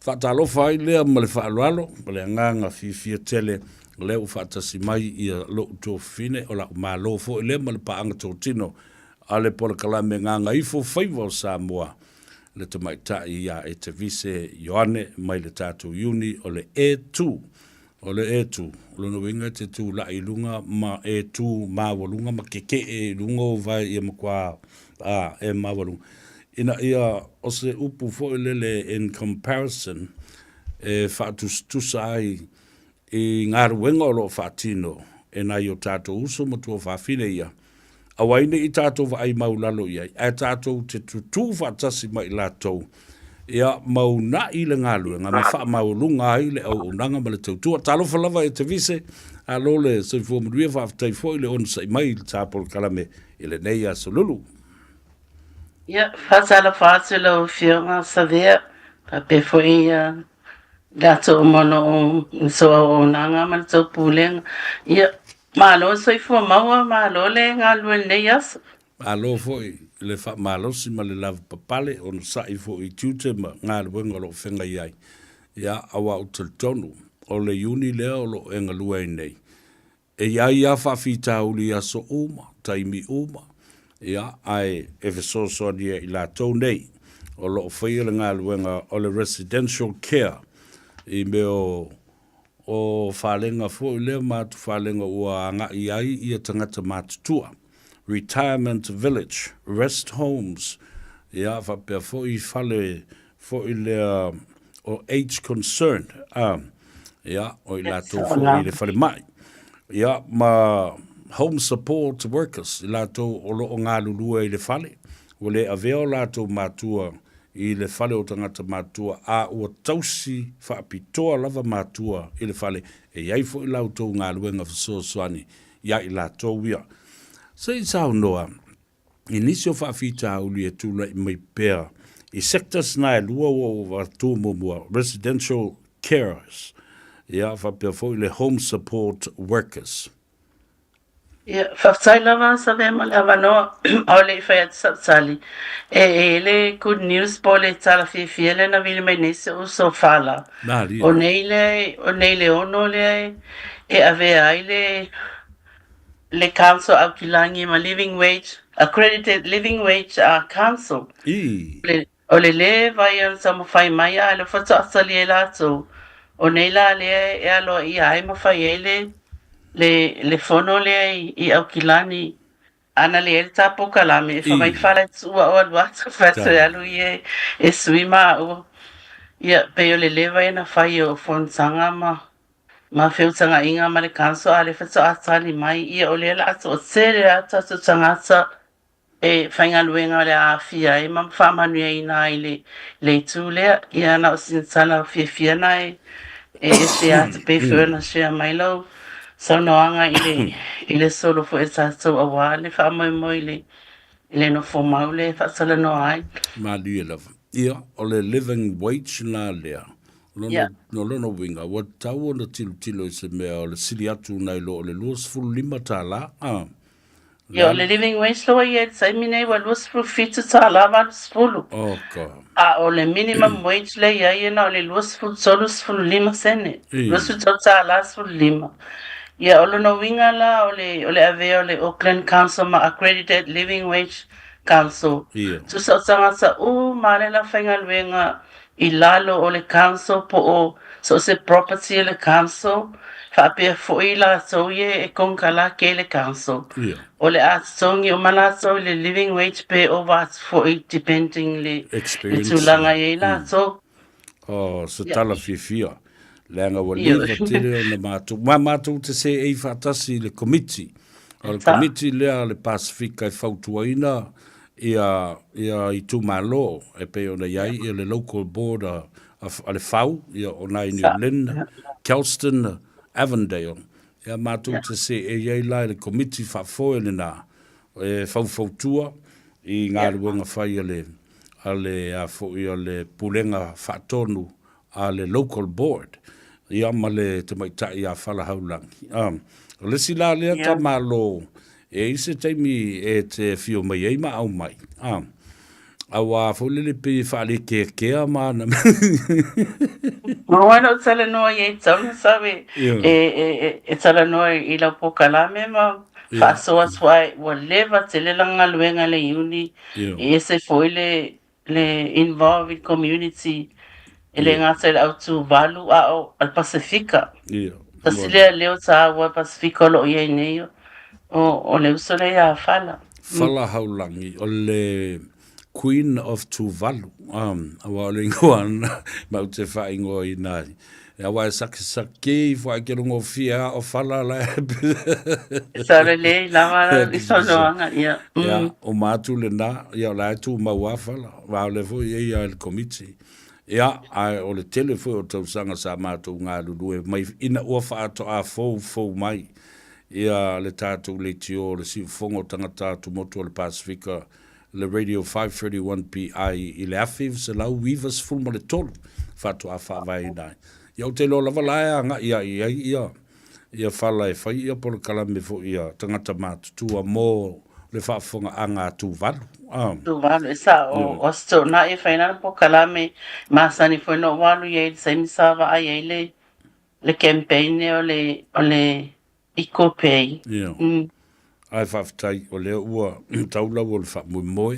Faatalofa ai lea ma le faaaloalo ma le agaga fiafia tele o lea ua faatasi mai ia lou tuafafine, o la'u malo foi lea ma le paaga totino a le Polokalame Gagaifo Faiva o Samoa, le tamaitai ia Etevise Ioane mai le tatou Iuni o le E2. O le E2, o lona uiga e te tulai i luga ma e tu maualuga ma kekee i luga ou vae ia matua a, e maualuga. Ina ia o se upu foi lele in comparison e faatusatusa ai i galuega o lo o faatino e nai o tatou uso ma tuafafine ia, aua ai ne i tatou vaai maulalo i ai, ae tatou te tutū faatasi ma i latou, ia ma una'i le galuega ma faamaualuga ai le auaunaga ma le tautua. Talofa lava e Tevise, alo le soifua manuia, faafetai foi le onosai mai i le ta polokalame i lenei aso lulu. Ia, faatalofa atu i lau Afioga Savea, faapea foi ia latou uma o lo o i le tou auaunaga ma le tou pulega. Ia, malo le soifua maua, malo le galulue i lenei aso. Malo foi i le faamalosi ma le lavapapale, onosai foi i tiute ma galuega o lo o feagai ai. Ia, aua ou te talitonu, o le Iuni lea o lo o e galue ai nei, E i ai lava faafitauli i aso uma, taimi uma, ia, ae e fesoasoani ia i latou nei o lo o faia le galuega o le residential care i mea o, o falega foi lea ma atufalega ua agai ai ia tagata matutua, retirement village, rest homes, ia, faapea foi fale foi lea o age concern, a, ia, o i latou foi i le falemai, ia, ma home support workers, i latou o lo o galulue i le fale, ua le avea o latou matua i le fale o tagata matua, a ua tausi faapitoa lava matua i le fale, e i ai foi la outou galuega fesoasoani ia i latou ia. Se i saunoa i nisi o faafitauli e tulai mai pea i sectors na e lua ua ou avatua muamua, residential carers, ia faapea foi le home support workers. Ia, faafetai lava Savea mo le avanoa, a o le i fai atu sau tali, e i le good news po o le tala fiafia lea na vili mai nei si ou uso Fala. Malie. O nei le, o nei le ono lea e avea ai le le Council Aukilagi ma Living Wage, Accredited Living Wage Council. I. Le, o le lē vai o le taumafai mai a le faatoatalia e latou, o nei la lea e aloaia ai ma fai ai le, le, le fono lea i, i Aukilani. Ana le ai le tā polokalame e whamai whala e tuua o alu atu wha toe alu i e, e sui ma o. Ia, pei o le leva e na whai o fonotaga ma Ma feutagaiga ma le council a le faatoa tali mai ia o lea la toatele a tatou tagata e faigaluega o le a aafia ai ma faamanuiaina ai le le itu lea. Ia na o sina tala fiafia na e e share atu pei foi ona share mai lau saunoaga i le i le solo foi a tatou aua le faamoemoe i le i le nofo mau lea e faatalanoa ai. Malie lava. Ia, o le living wage la lea, Lona, yeah. No lona uiga, ua tatau ona tilotilo i se mea o le sili atu nai lo o le 25 tālā. Ah. Ia, o le living wage loa ia i le taimi nei ua 27 tālā 80. Oh, God. A o le minimum wage lea i ai na o le 23 15 sene. 23 tālā 15. Ia, o lona uiga la o le, o le avea o le Auckland Council ma Accredited Living Wage Council. Ia. Tusa o tagata uma le la faigaluega i lalo o le council po o so o se property a le council, faapea foi latou ia e konekarake i le council. Ia. O le a totogi uma latou i le living wage pe ova atu foi depending le, le Experience. tulaga e i ai latou. Oh, se Ia. tala fiafia. Leaga ua Ia. leva tele ona matou, ma matou te seei faatasi i le komiti. O le Sa. komiti lea a le Pasefika e fautuaina ia ia itumalo e pei ona i ai ia le local board a, a, a le FAU, ia o nai New Sa. Lynn, Ia. Kelston, Avondale. Ia matou Ia. te seei ai la i le komiti faafoe lena e faufautua i Ia. galuega fai a le a le a foi a le Pulega Faatonu a le Local Board, ia ma le tamaitai ia Falahaulagi. A, o le isi la lea Ia. tamālō, e i ai se taimi e te afio mai ai ma aumai. A, Auā foi lele pei e faalikeakea ma ana mea. Ma oe lou talanoa i ai taula sau e, e, e, e, e talanoa i lau pokalame ma faasoa atu ai ua leva tele la galuega le Iuni e ese foi le, le involve i community e le gata i le au Tuvalu a o le Pasefika. Tasi lea leo taua Pasefika o lo o i ai nei o, o le uso lea ia Fala. Fala Haulangi, o le Queen of Tuvalu, aua o le ingoa na ma ou te faaigoaina ai. Aua e sakesake ifo ae ke logofie a o Fala la e. Sa lelei lava i saunoaga, ia. Ia, o matou lena, ia o la e tumau a Fala, aua o lea foi e ia i le Komiti. Ia, ae o le tele foi o tausaga sa matou galulue mai ina ua faatoa foufou mai ia le tatou leitio o le siufofoga o tagata atumotu o le Pasefika, le Radio 531 PI i le 1993 faatoa faavaeina ai. Ia ou te iloa lava la e agai lava i ai ia ia fala e fai ia polokalame foi a tagata matutua mo le faafofogaaga a Tuvalu. Ah. Tuvalu, e sao, o se toonai e fai lana polokalame, masani foi ona ou alu i ai i le taimi sa vaai ai le le campaign lea o le o le Eco-Pay. Ia. Ae faafetai o lea ua tau lau o le faamoemoe.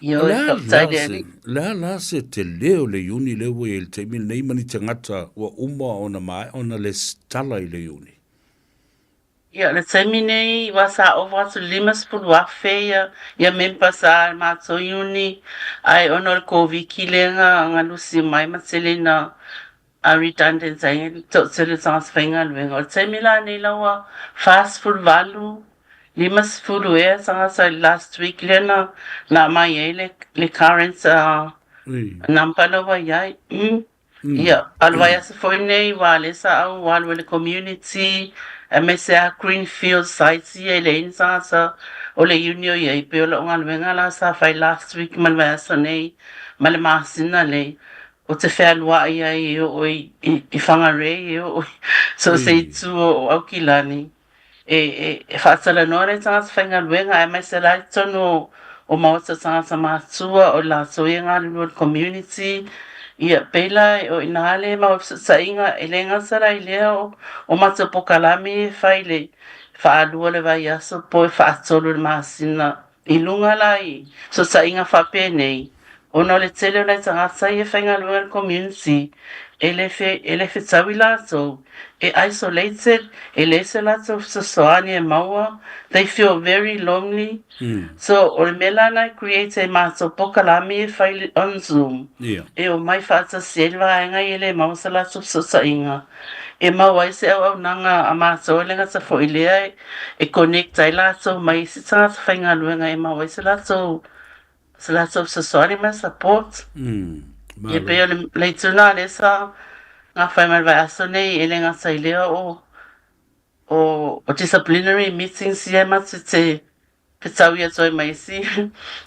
Ioe, O le a faafetai la le se, Alii. le a la se tele o le Iuni lea ua i ai i le taimi lenei ma ni tagata ua uma ona maea ona lesitala i le Iuni? Ia, o le taimi nei ua sa ova atu le 50,000 ia ia members a le matou Iuni, ae ona o le Koviki lea na na lusi mai ma tele ina a redundant ai le toatele o tagata faigaluega. O le taimi la nei la ua 48, 50 ea tagata i le last week lea na na aumai ai le le current number la ua i ai. Ia, a o le vaiaso foi nei ua lea sa au alu ai le community aemaise a Greenfield sites ia e leai ni tagata o le uni o i ai. Pei o lau galuega la sa fai last week ma le vaiaso nei ma le masina nei. Ou te fealuai ai e oo i, i, i Whangarei, e oo i so o se itu o, o Aukilani. E, e, e faatalanoa le tagata faigaluega aemaise la i totonu o, o maota tagata matua o latou ia galulue i le community. Ia, pei la o ina le mau fesootaiga e le gata la i lea o, o matou pokalame e fai le faalua le vaiaso po e faatolu le masina. I luga la i fesootaiga faapenei, ona o le tele o nai tagata ia e faigaluega i le community, e le fe, e le fetaui latou, e isolated, e leai se latou fesoasoani e maua, they feel very lonely. So, o le mea la na e create ai matou pokalame e fai on Zoom, e omai faatasi ai le vaega ia e le maua se latou fesootaiga. E mau ai se auaunaga a matou e le gata foi i lea e connect ai latou mai isi tagata faigaluega e mau ai se latou se latou fesoasoani ma support. Ia pei o le le itu lena lea sa gafai mai le vaiaso nei e le gata i lea o o o disciplinary meetings ia e matou te Fetaui atu ai ma isi,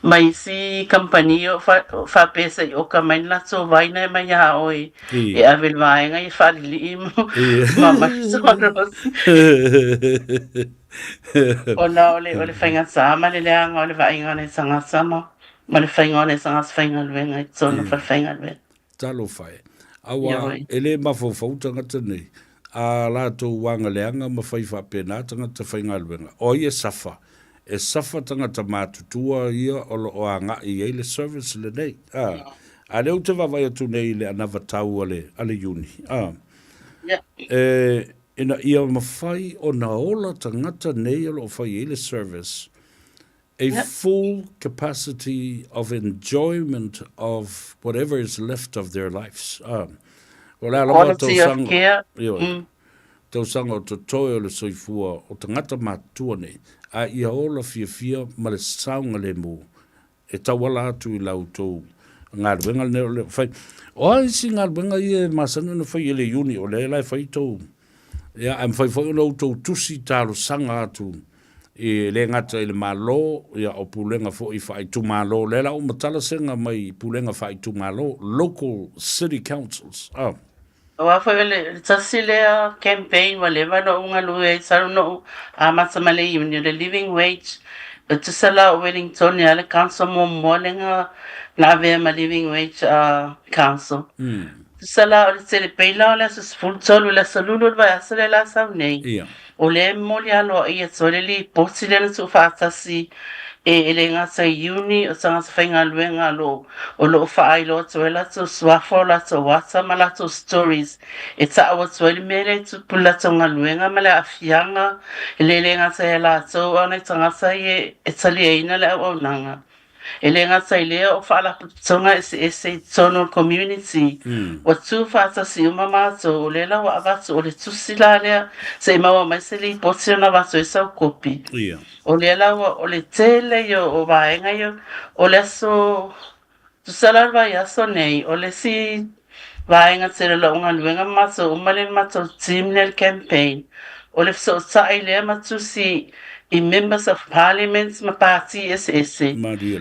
ma isi kamupani o faapea se i oka mai ni latou vaina e mai iā oe e ave i le vaega ia faalilii ma ma fesoasoani. Ona o le, o le faigata ma le leaga o le vaaiga o nai tagata ma, ma le faiga o nai tagata faigaluega i totonu o falefaigaluega. Talofa e. Aua e le mafaufau tagata nei, a latou aga leaga ma fai faapena tagata faigaluega. O ai e safa? E safa tagata matutua ia o lo o agai i ai le service lenei. A, a lea ou te vaavaai atu nei i le anavatau a le, a le Iuni. A, e, ina ia mafai ona ola tagata nei o lo o fai ai le service, a full capacity of enjoyment of whatever is left of their lives. Ah. O le a lava tausaga, ioe, tausaga o totoe o le soifua o tagata matutua nei, a ia ola fiafia ma le saogalemu e tauala atu i la outou galuega lenei o le fai. O a isi galuega ia e masani ona fai e le Iuni, o lea la e fai tou Ia, ae mafai foi ona outou tusi talosaga atu e le gata i le Malo, ia, o pulega foi faaitumalo. O lea la ua matala sega mai i pulega faaitumalo, local city councils. Ah. Aua foi o le tasi lea campaign ua leva ona ou galue ai talu ona ou amata mai le Iuni, o le living wage. E tusa la o Wellington ia le council muamua lea na na avea ma Living Wage Council. Tusa la o le tele pei la o le aso 13 i le aso 2 o le vaiaso lea la sau nei. O lea e momoli aloaia atu ai le lipoti lea na tuufaatasi e e le gata i Iuni o tagata faigaluega o lo o faailoa atu ai latou suafa, o latou ata ma latou stories e tau atu ai le mea lea e tupu i le latou galuega ma le aafiaga e le le gata ia latou a o nai tagata ia e taliaina le auaunaga. E le gata i lea o faalapotopotoga eseese i totonu o le community, ua tu faatasi uma matou, o lea la ua avatu, o le tusi la lea, se i maua mai se lipoti ona avatu ai sau kopi. O lea la ua, o le tele ia o vaega ia, o le aso, tusa la o le vaiaso nei, o le isi vaega tele o lau galuega ma matou uma lea i le matou team lea i le campaign, o le fesootai lea ma tusi i Members of Parliament ma pati eseese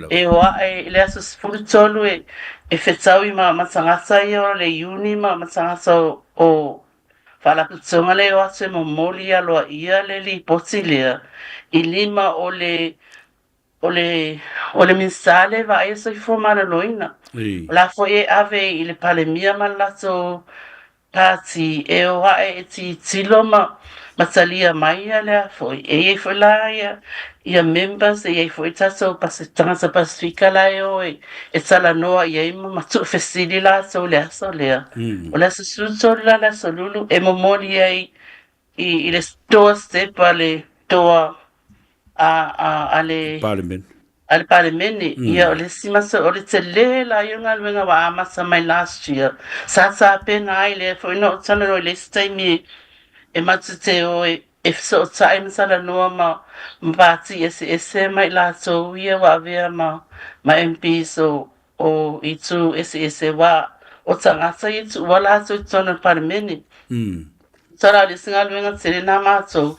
e o ae i le aso 13 e fetaui ma tagata ia o le Iuni ma tagata o Faalapotopotoga lea e o atu e momoli aloaia le lipoti lea i lima o le O le, o le Minisita lea e vaaia soifua maloloina. O la foi e ave i le Palemia ma le latou pati e o ae e tilotilo ma, ma talia mai ia lea foi. E i ai foi la ia, ia members, e i ai foi tatou tagata Pasefika la e o e, e talanoa i ai ma, ma tuufesili latou i le aso lea. O le aso 13 la le aso Lulu e momoli ai i, i le doorstep a le toa a, a, a le Palemene. A le Palemene. Ia, o le isi masa, o le tele la ia o galuega ua amata mai last year. Sa tapena ai lea foi na ou talanoa i le isi taimi e matou te o e, e fesootai ma talanoa ma, ma pati eseese ma i latou ia ua avea ma, ma MPs o, o itu eseese wa o tagata ia tuua latou i totonu o le Palemene. Tala o le isi galuega tele na matou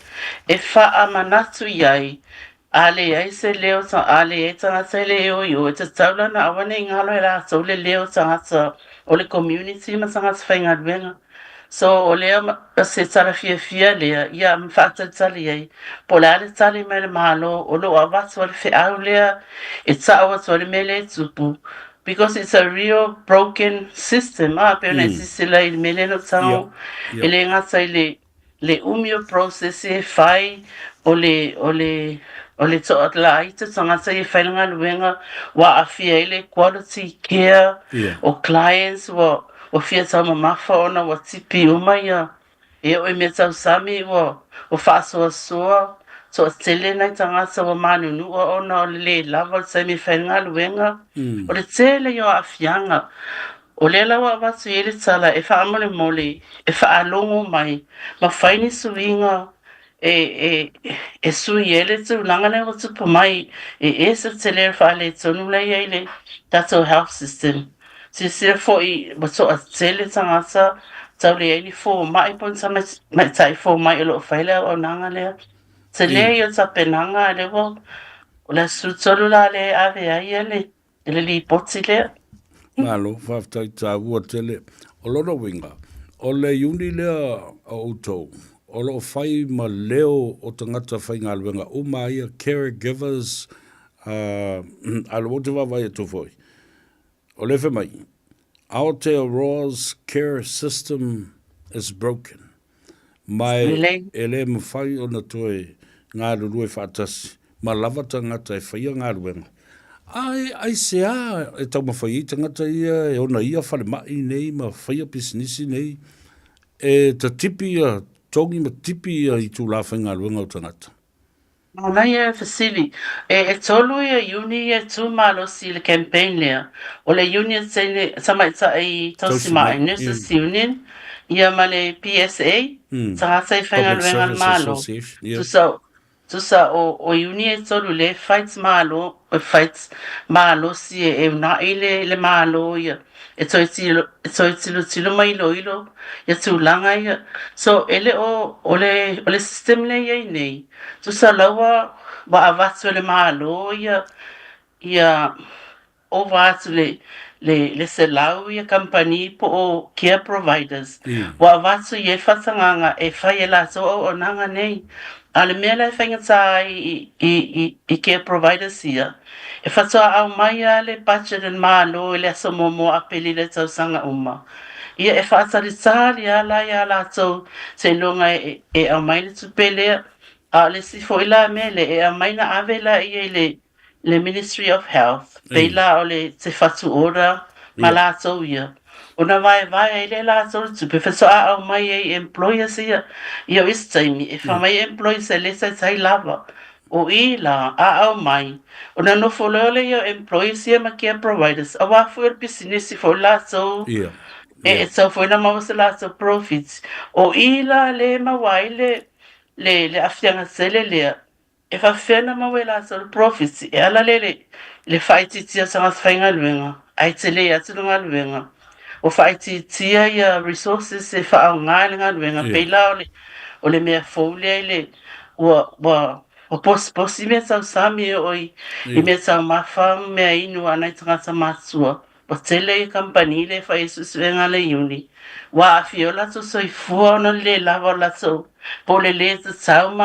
e faamanatu i ai, a leai se leo, a leai tagata e le o i o, e tatau la ona aua ne i galo e latou le leo o tagata o le community ma tagata faigaluega. So o lea se tala fiafia lea, ia ma faatalitali ai, po o le a le tali mai a le Malo o lo o avatu ai le feau lea e tau atu ai le mea lea e tupu, because it's a real broken system, a, pei ona e silasila i le mea lea na ou tago, e le gata i le le umi o process e fai, o le o le o le toalaita tagata ia e fai le galuega ua aafia ai le quality care o clients ua Ua fia taumamafa ona ua tipi uma ia e oo i mea tausami ua ua faasoasoa toatele nai tagata ua manunua ona o le le lava o le taimi e fai ai le galuega. O le tele ia o aafiaga. O lea la ua avatu i ai le tala e faamolemole e faalogo mai ma fai ni suiga e, e, e sui ai le tulaga lea ua tupu mai e ese le tele o le faaletonu la e i ai le tatou health system. Silasila foi ua toatele tagata tau leai ni fomai po o ni tamaitai fomai o lo o fai le auaunaga lea. Tele ia o le tapenaga a lea ua o le aso 13 la lea e ave ai le le lipoti lea. Malo, faafetai taua tele. O lona uiga, o le Iuni lea a outou, o lo o fai ma leo o tagata faigaluega uma ia, caregivers, a o lea ou te vaavaai atu foi, o lea e fai mai, Aotearoa's care system is broken. Ma e le mafai ona toe galulue faatasi ma lava tagata e faia galuega. Ae aisea e taumafai ai tagata ia e ona ia falemai nei ma faia pisinisi nei e tatipi ia togi ma tipi ia itula faigaluega o tagata? Manaia e fesili, e tolu ia Iuni ia e tu malosi i le campaign lea, o le Union Teine Tamaitai Tausimai, Nurses Union, ia ma le PSA, Tagata i Faigaluega a le Malo. Tusa, tusa o, o Iuni e tolu lea e fight malo, e fight malosi e una'i le, le Malo ia. E toe tilo, e toe tilotilo ma iloilo ia tulaga ia. So, e le o, o le, o le system lea e i ai nei, tusa la ua, ua avatu e le Malo ia, ia ova atu le, le, le 100 ia kamupani po o care providers, ua avatu i ai le faatagaga e fai e latou auaunaga nei. A o le mea la e faigata ai i care providers ia, e faatoa aumai lava le budget a le Malo i le aso muamua o Aperila i tausaga uma. Ia e faatalitali lava la ia latou seiloga e aumai le tupe lea. A o le isi foi la mea lea, e aumai ona ave lea i le Ministry of Health, pei la o le te fatu order ma latou ia, ona vaevae ai lea e latou le tupe, faatoa aumai ai i employers ia. Ia o isi taimi, e fai mai employers e le taitai lava. O i la, a aumai, ona nofo loa lea o employers ia ma care providers, aua foi o le pisinisi foi latou, e tatau foi ona maua se latou profit. O i la le maua ai le aafiaga tele lea, e faapefea ona maua e latou le profit, e ala lea i le faaitiitia o tagata faigaluega, ae tele atu le galuega. Ua faaitiitia ia resources e faaaoga i le galuega, pei la o le mea fou lea i le ua posiposi mea tausami e oo i mea taumafa ma mea inu a nai tagata matutua. Ua tele ia kamupani lea e fai ai suesuega a le iuni, ua aafia ai o latou soifua ona o le le lava o latou po o le le tatau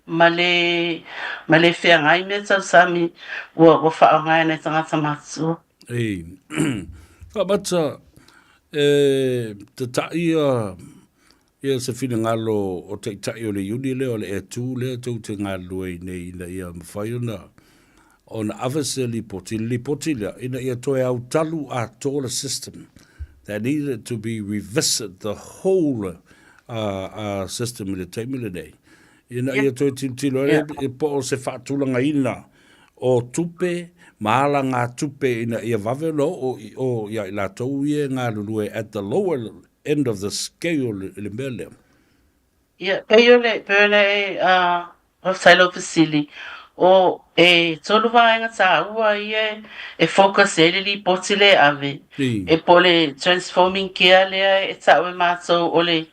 ma le feagai mea tausami ua faaaoga e nai tagata matutua. Ei, faamata e tata'i ia se finagalo o taitai o le iuni lea o le E2 lea tou te galulue ai nei ina ia mafai ona ave se lipoti, le lipoti lea ina ia toe autalu atoa le system that needed to be revisit the whole system i le taimi lenei ina ia toe tilotilo ai po o se faatulagaina o tupe ma alagatupe ina ia vave ona oo i o ia i latou ia e galulue at the lower end of the scale i le mea lea. Ia, pei o le faafetai lau fesili. O e tolu vaega taua ia e focus ai le lipoti lea e ave. E po o le transforming care lea e ta'u e matou o le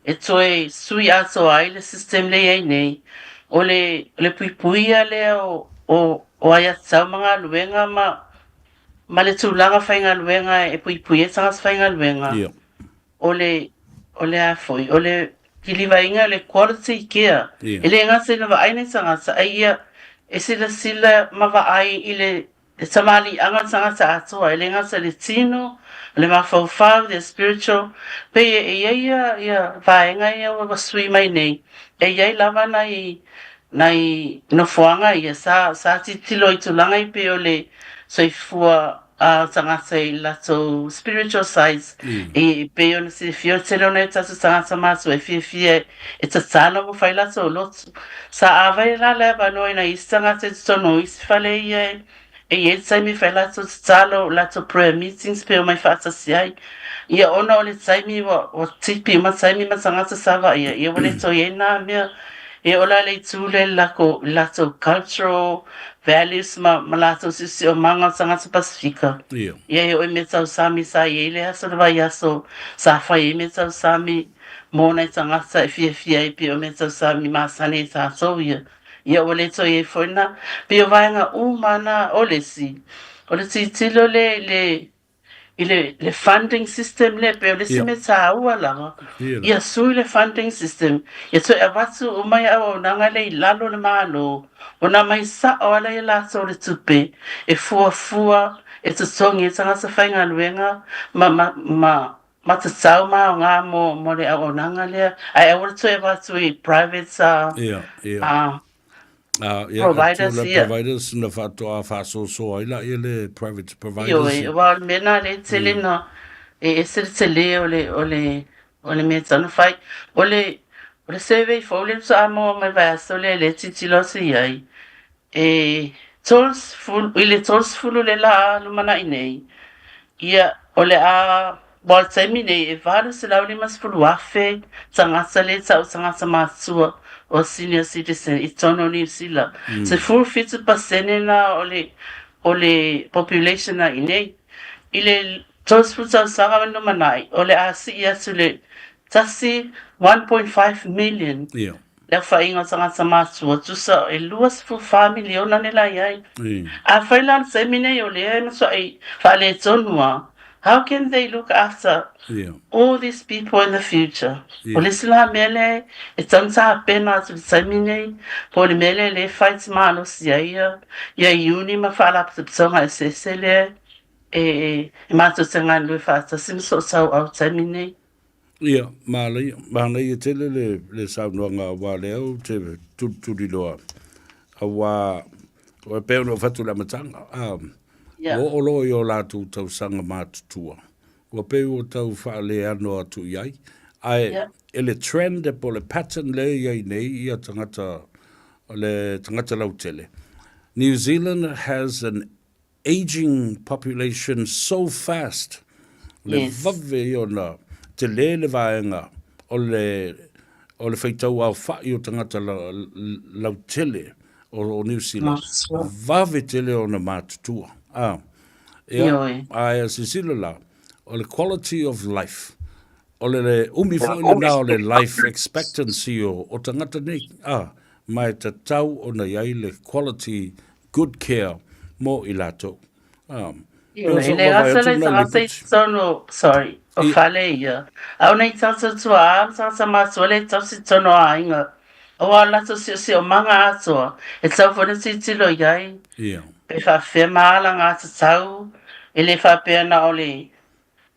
e toe sui atoa ai le system lea e i ai nei. O le puipuia lea o aiatatau ma galuega ma le tulaga faigaluega e puipui ai tagata faigaluega. O le a foi, o le kilivaina o le quality care. E le gata ina vaai nai tagata, ai ia e silasila ma vaai i le tamaliiaga o le tagata atoa, e le gata i le tino, o le mafaufau, the spiritual, pei e i ai ia vaega ia ua sui mai nei. E i ai lava nai nofoaga ia sa tilotilo i tulaga i pei o le soifua a tagata i latou spiritual sides. E pei ona silafia o le tele o nai o tatou tagata matutua e fiafia e tatalo ma fai latou lotu. Sa ave la le avanoa i nai isi tagata i totonu o isi fale ia e i ai le taimi e fai latou tatalo, latou prayer meetings pe omai faatasi ai. Ia ona o le taimi ua tipi uma taimi ma tagata sa vaaia, ia ua le toe i ai na mea. E oo la le itu lea i latou cultural values ma latou siosiomaga o tagata Pasifika. Ia e oo i mea tausami sa i ai le aso le vaiaso sa fai ai mea tausami mo nai tagata e fiafia ai pei o mea tausami masani ai tatou ia. Ia ua le toe i ai foi na. Pei o vaega uma na o le isi. O le tilotilo lea i le funding system lea pei o le isi mea taua lava. Ia sui le funding system. Ia toe avatu uma ia auaunaga lea i lalo o le Malo. Ona mai sa'o ala ia latou le tupe e fuafua e totogi ai tagata faigaluega ma tatau ma aoga mo le auaunaga lea. Ae aua le toe avatu i private Ia, ia. Ia, providers atu ia. Providers na faatoa faasoasoa ai la ia le private providers. Ioe, aua o le mea lena lea e tele na e ese le tele o le mea e tatau ona fai. O le survey fou lea faatoa maua mai le vaiaso lea lea e tilotilo atu i ai, e 30, i le 30 le la lumanai nei, ia o le a ua o le taimi nei e 850,000 tagata lea e ta'u tagata matutua o senior citizen i totonu o Niu Sila. 17% na o le population a i nei. I le 30 tausaga ma lumanai, o le a sii atu le tasi 1.5 million le aofaiga o tagata matutua, tusa e 24 miliona le la i ai. Afai la o le taimi nei o lea e matuai faaletonu lava, How can they look after all these people in the future? O le isi la mea lea e tatau ona tapena atu i le taimi nei, po o le mea lea lea e whai te malosi ai ia, ia Iuni ma Faalapotopotoga eseese lea e, e matou te galulue faatasi ma soosauau i taimi nei. Ia, manaia, manaia tele le, le saunoaga aua lea ou te tulituliloa, aua e pei ona ou fai atu i le amataga, a, ua oo loa i o latou tausaga matutua, ua pei ua tau faaleano atu i ai, ae e le trend po o le pattern lea e i ai nei ia tagata, le tagata lautele, New Zealand has an aging population so fast, le vave ia ona tele le vaega o le o le faitau aofa'i o tagata lautele o Niu Sila, vave tele ona matutua. A, ia, ae a silasila la, o le quality of life, o le umi foi lena o le life expectancy o tagata nei, a, ma e tatau ona i ai le quality good care mo i latou. Ioe, e le gata le tagata i totonu, sorry, o fale ia, a o nei tagata tua'a ma tagata matua le tausi totonu o aiga, aua o le latou siosiomaga atoa, e tatau foi ona tilotilo i ai, pe faapefea ma alagatatau, e le faapea na o le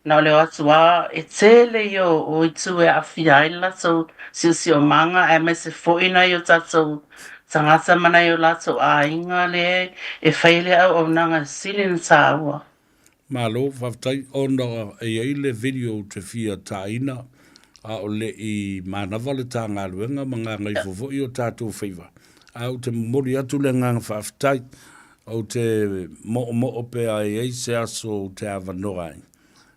Na o le o atu lava, e tele ia o itu e aafia ai le latou siosiomaga aemaise foi nai o tatou tagata ma nai o latou aiga lea e fai ai le auaunaga e sili ona taua. Malo, faafetai ona e i ai le video ou te fia taina a o le i manava le ta galuega ma gagaifo foi o tatou faiva. Ae ou te momoli atu le agaga faafetai Ou te moomoo pea e i ai se aso ou te avanoa ai,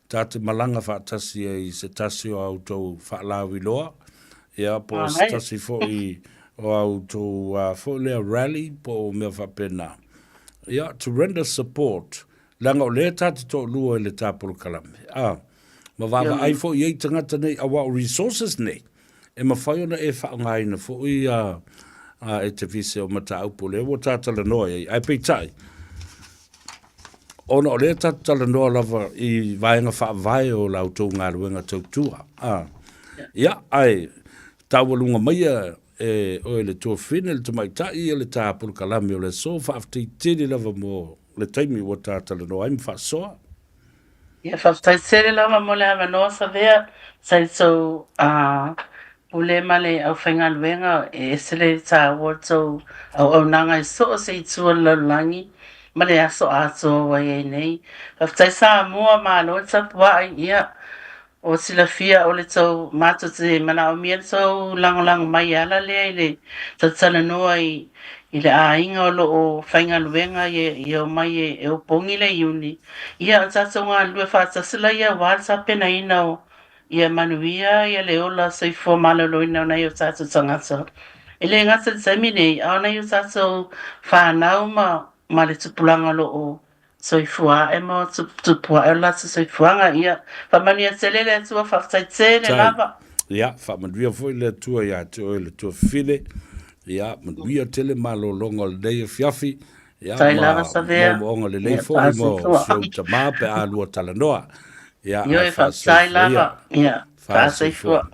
ta te malaga faatasi ai i se tasi o a outou faalauiloa, ia, po o se tasi foi o a outou foi lea rally po o mea faapena. Ia, to render support, leaga o lea ta te toalua i le ta polokalame, a, ma vaavaai foi i ai tagata nei, aua o resources nei, E mafai ona e faaaogaina foi a e te vise o mataupu lea ua ta talanoa i ai. Ae peitai, ona o lea ta te talanoa lava i vaega faavae o la outou galuega tautua. A, ia, ae taualuga maia e oe le tuafafine, le tamaitai ia le ta polokalame o le aso. Faafetai tele lava mo le taimi ua ta talanoa ai ma faasoa. Ia faafetai tele lava mo le avanoa Savea, sa i tou pule ma le aufaigaluega e ese le taua o tou auaunaga i so o se itu o le lalolagi ma le aso atoa ua i ai nei. Faafetai Samoa, malo le tapuai, ia Ua silafia o le tou, matou te manaomia le tou lagolago mai e ala lea i le talatalanoa i i le aiga o lo o faigaluega ia omai e opogi le Iuni. Ia o tatou galulue faatasi laia aua le tapenaina o ia manuia ia le ola soifua maloloina o nai o tatou tagata. E le gata i le taimi nei, a o nai o tatou fanau ma ma le tupulaga o lo o Soifua ae ma tupu ae o le latou soifuaga. Ia, faamanuia tele le Atua, faafetai tele lava. Ia, faamanuia foi le Atua ia te oe le tuafafine. Ia, manuia tele malologa o lenei afiafi. Ia, ma lava, Savea. Moomooga lelei foi mo si ou tama pe a lua talanoa. Ia, Ioe, faafetai lava. Ia, faasoifua.